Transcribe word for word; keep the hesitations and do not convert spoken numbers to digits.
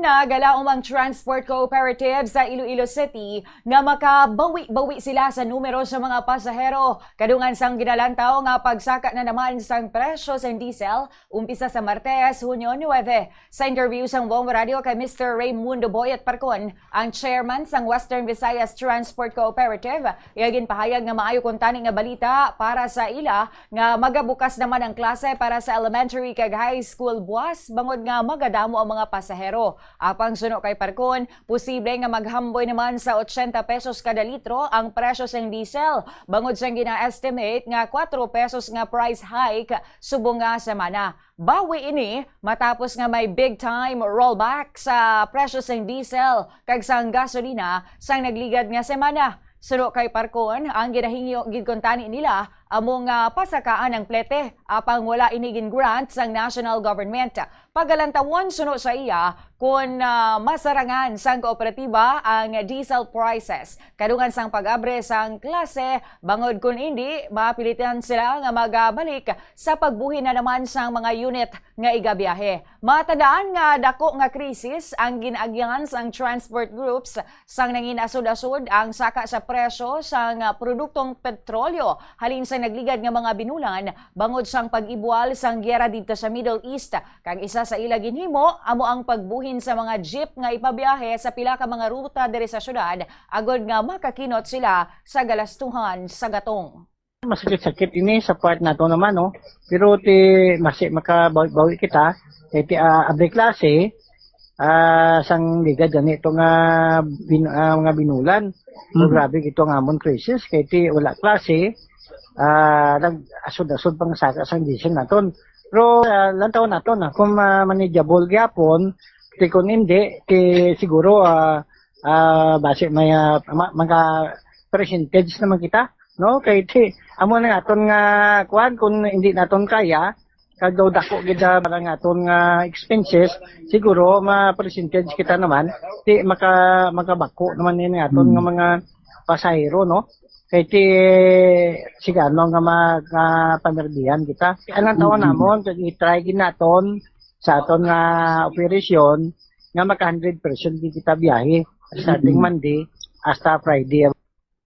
Nagalaom ang transport cooperative sa Iloilo City nga makabawi-bawi sila sa numero sa mga pasahero, kadungan sang ginalantaw nga pagsaka na naman sang presyo sang diesel umpisa sa Martes, Hunyo nuebe. Sa interview sang Bombo Radio kay Mister Raymundo Boyet Parcon, ang chairman sang Western Visayas Transport Cooperative, iya ginpahayag nga maayo kuntani nga balita para sa ila nga magabukas naman ang klase para sa elementary kag high school buas bangod nga magadamo ang mga pasahero. Apang suno kay Parcon, posible nga maghamboy naman sa ochenta pesos kada litro ang presyo sang diesel, bangod sang gina-estimate nga kuwatro pesos nga price hike subong nga semana. Bawi ini matapos nga may big time rollback sa presyo sang diesel kag sang gasolina sang nagligad nga semana. Suno kay Parcon, ang ginahingyo gid kuntani nila amo nga pasakaan ang plete, apang wala ini gin-grant sang national government. Pagalantawon suno sa iya kon, ah, masarangan sang kooperatiba ang diesel prices kadungan sang pag-abre sang klase, bangod kon indi, mapilitan sila nga magabalik sa pagbuhin na naman sang mga unit nga igabiyahe. Matandaan nga dako nga krisis ang gin-agyan sang transport groups sang nangin-asod-asod ang saka sa presyo sang, ah, produktong petrolyo halin sa nagligad nga mga binulan bangod sang pag-ibwal sang giyera didto sa Middle East, kag isa sa ila ginhimo amo ang pagbuhin sa mga jeep nga ipabiyahe sa pila ka mga ruta diri sa syudad agod nga makakinot sila sa galastuhan sa gatong. Masakit-sakit ini sa part nato naman, no? Pero ti, masi makabawi-bawi kita, kay ti, ah, abri klase, ah, sang ligad gani ito nga bin-, ah, mga binulan. So, Mm. grabe ito ang amon crisis, kay ti wala klase, ah, nag-asod-asod pang saka sang diesel naton. Pero, ah, lantaw naton, ah, kung ma-, manageable gyapon, ti kung hindi, ti siguro, ah, ah, basi may, ah, ma-, mga percentage naman kita, no? Kay ti, amo na nga aton nga, kuwan, kung hindi naton kaya, kag daw dako gid sa parang aton nga expenses, siguro ma-percentage kita naman, ti maka-, makabako naman ni nga aton nga Mm. mga pasahero, no? Kay ti, sigano nga makapamerdihan kita. Anong taon Mm. namon, kag i-try gid naton sa aton nga operasyon nga maka hundred percent gid kita biyahe starting Mm. Monday hasta Friday.